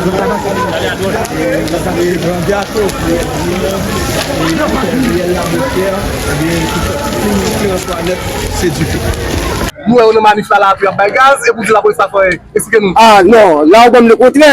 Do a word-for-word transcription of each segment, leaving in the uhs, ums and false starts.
Nou wè yo nan manif la, la, pou y ap bay gaz, epi w di lapolis pa fè anyen. Eksplike nou. Ah non, la ou ban m lekontrè.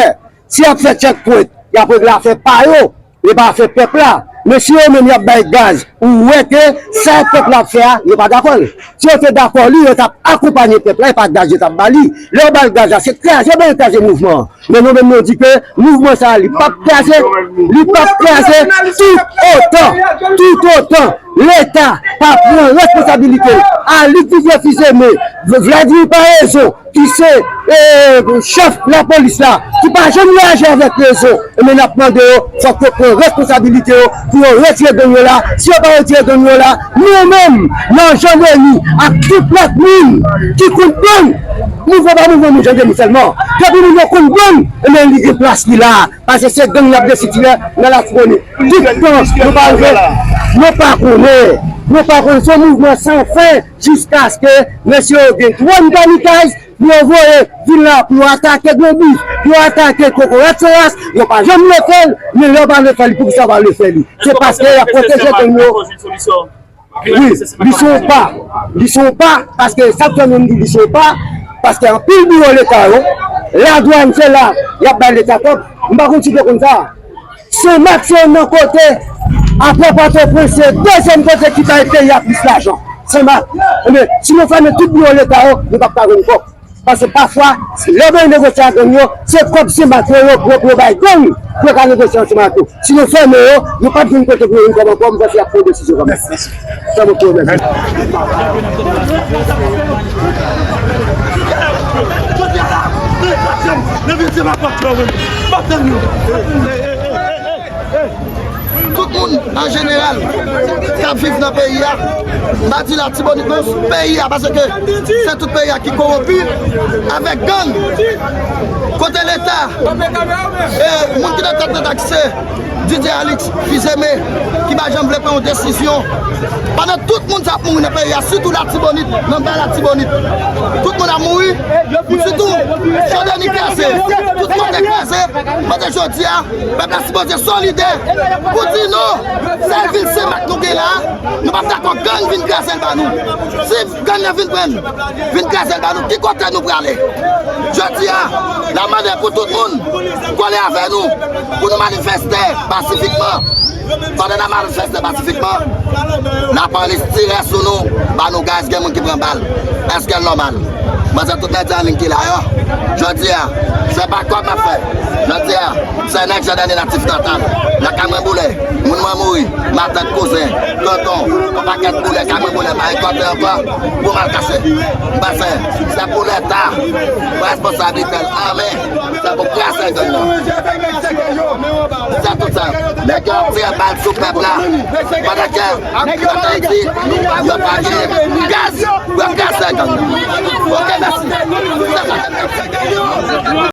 Si y ap fè checkpoint, y ap regle afè pa yo, e pa afè pèp la. Men si yo menm y ap bay gaz, ou wè ke sa pèp la ap fè a, yo pa dakò l. Si yo te dakò li, yo t ap akonpanye pèp la, e pa gaz yo t ap ba li. Lè yo ba l gaz la, se kraze yo bezwen kraze mouvman an. Men nou menm nou di ke mouvman sa a, li p ap kraze, li p ap kraze tout otan, tout otan Leta pa pran responsabilite l. Alix Didier Fils-Aimé, V-, Vladimir Paraison, ki se, eh, chèf lapolis la, ki pa janm reyaji avèk rezon, ebyen, n ap mande yo, fòk yo pran responsabilite yo pou yo retire gang yo la. Si yo pa retire gang yo la, nou menm, nan Jan Deni ak tout lòt moun ki konn gang, mouvman pa mouvman moun Jan Deni sèlman. Depi moun yo konn gang, ebyen, li gen plas li la. Paske se gang y ap desitire nan Latibonit. Tout tan nou pa rive, nou pa konnen, nou pa konnen. Se yon mouvman san fen jiskaske mesye yo gen twòn kamikaz pou yo voye vin la pou yo atake granbif, pou yo atake kokorat san ras. Yo pa janm vle fè l, men lè yo pa vle fè li, poukisa yo pa vle fè li? Se paske y ap pwoteje gang yo. Wi, li se yon pa. Li se yon pa, paske sa k fè nou di li se yon pa, paske anpil biwo Leta yo, ladwàn se la y ap bay Leta kòb. M pa konn si w te konn sa. Senmak se youn nan kote, apre Pòtoprens, se dezyèm kote ki bay peyi a plis lajan. Senmak. Ebyen, si nou fèmen tout biwo Leta yo, nou p ap ka jwenn kòb. Paske pafwa, lè yo vin negosye ak gang yo, se kòb Senmak yo, yo pran pou yo bay gang pou yo ka negosye ansanm ak yo. Si nou fèmen yo, yo p ap jwenn kote pou yo jwenn kòb ankò, m panse y ap pran desizyon kanmenm. Sa bon pou yo menm. Tout moun an jeneral k ap viv nan peyi a, m pa di Latibonit non, peyi a, paske se tout peyi a ki kowonpi avèk gang. Kote Leta, e moun ki nan tèt Leta ki se Didier Alix Fils-Aimé, ki pa janm vle pran yon desizyon. Pandan tout moun sa ap mouri nan peyi a, sitou Latibonit, nan Ba Latibonit. Tout moun ap mouri, sitou Jan Deni kraze, tout kote kraze. Mande jodi a, pèp la sipoze solidè pou di non, sèl vil Senmak nou gen la, nou p ap dakò gang vin kraze l ba nou. Si gang nan vin pran, vin kraze l ba nou, ki kote nou prale? Jodi a, n ap mande pou tout moun kole avè nou, pou nou manifeste pasifikman. Pandan n ap manifeste pasifikman, lapolis tire sou nou, ba nou gaz, gen moun ki pran bal. Èske l nòmal? Mwen se tout medya an liy ki la yo. Jodi a, se pa kòb n ap fè. Jodi a, se nèg Jan Deni natif natal. Nan Kamwen Boulè, moun mwen mouri, matant, kouzen, tonton, yon pakèt boulè, Kamwen Boulè, pa ekòte ankò, pou m al kache. M panse, se pou Leta pran responsablite l an men. Se pou kraze gang nan. Se tout sa. Nèg yo ap tire bal sou pèp la. Pandan ke ann Ayiti, yo pa gen gaz pou yo kraze gang nan. Oke, mèsi. Se sa.